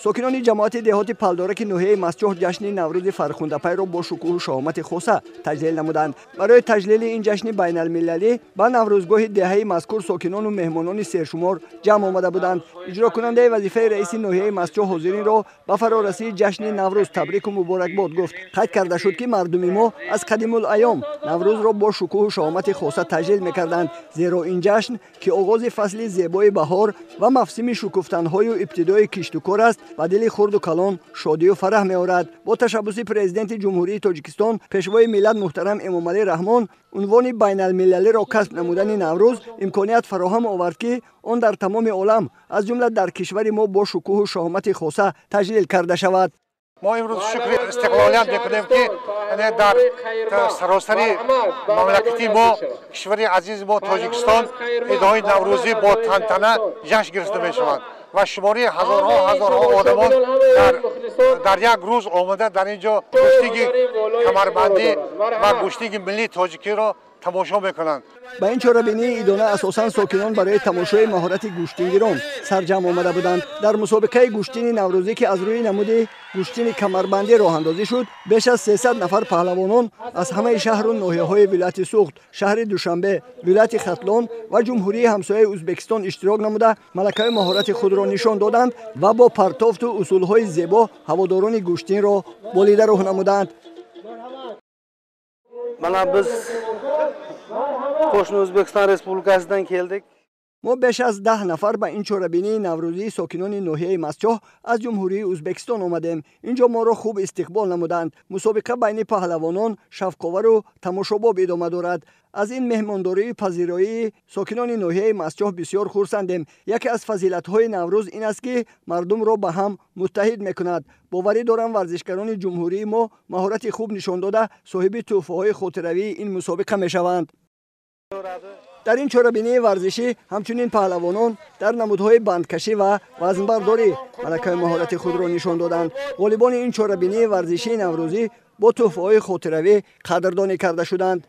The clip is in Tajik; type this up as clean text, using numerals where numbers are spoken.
Сокинони ҷамоати деҳоти Палдораки ноҳияи Мастчоҳ ҷашни Наврӯзи фархундапайро бо шукӯҳу шаҳомати хоса таҷлил намуданд. Барои таҷлили ин ҷашни байналмилалӣ ба наврӯзгоҳи деҳаи мазкур сокинону меҳмонони сершумор ҷамъ омада буданд. Иҷрокунандаи вазифаи раиси ноҳияи Мастчоҳ ҳозиринро ба фарорасии ҷашни Наврӯз табрику муборакбод гуфт. Қайд карда шуд, ки мардуми мо аз қадимулайём Наврӯзро бо шукӯҳу шаҳомати хоса таҷлил мекарданд, зеро ин ҷашн, ки оғози фасли зебои баҳор ва мавсими шукуфтанҳою ибтидои киштукор аст, ба дили хурду калон шодию фараҳ меорад. Бо ташаббуси Президенти Ҷумҳурии Тоҷикистон, Пешвои миллат муҳтарам Эмомалӣ Раҳмон унвони байналмилалиро касб намудани Наврӯз имконият фароҳам овард, ки он дар тамоми олам, аз ҷумла дар кишвари мо, бо шукӯҳу шаҳомати хоса таҷлил карда шавад. Мо имрӯз шукри истиқлолият мекунем, ки дар саросари мамлакати мо, кишвари азизи мо Тоҷикистон, идҳои наврӯзӣ бо тантана ҷашн гирифта мешаванд ва шумори ҳазорҳо ҳазорҳо одамон дар як рӯз омада дар ин ҷо гӯштиги камарбандӣ ва гӯштиги миллии тоҷикиро тамошо мекунанд. Ба ин чорабинии идона асосан сокинон барои тамошои маҳорати гӯштингирон сарҷамъ омада буданд. Дар мусобиқаи гӯштини наврӯзӣ, ки аз рӯи намуди гӯштини камарбандӣ роҳандозӣ шуд, беш аз 300 нафар паҳлавонон аз ҳамаи шаҳру ноҳияҳои вилояти Суғд, шаҳри Душанбе, вилояти Хатлон ва ҷумҳурии ҳамсояи Ӯзбекистон иштирок намуда, малакаи маҳорати худро нишон доданд ва бо партофту усулҳои зебо ҳаводорони гӯштинро болида рӯҳ намуданд. Mana biz qo'shni O'zbekiston Respublikasidan keldik. Мо беш аз 10 нафар ба ин чорабинии наврӯзии сокинони ноҳияи Мастчоҳ аз ҷумҳурии Ӯзбекистон омадем. Инҷо моро хуб истиқбол намуданд. Мусобиқа байни паҳлавонон шавқовару тамошобоб идома дорад. Аз ин меҳмондорию пазироии сокинони ноҳияи Мастчоҳ бисёр хурсандем. Яке аз фазилатҳои Наврӯз ин аст, ки мардумро ба ҳам муттаҳид мекунад. Боварӣ дорам, варзишгарони ҷумҳурии мо маҳорати хуб нишон дода, соҳиби тӯҳфаҳои хотиравии ин мусобиқа мешаванд. Дар ин чорабинии варзишӣ ҳамчунин паҳлавонон дар намудҳои бандкашӣ ва вазнбардорӣ малакаи маҳорати худро нишон доданд. Ғолибони ин чорабинии варзишии наврӯзӣ бо тӯҳфаҳои хотиравӣ қадрдонӣ карда шуданд.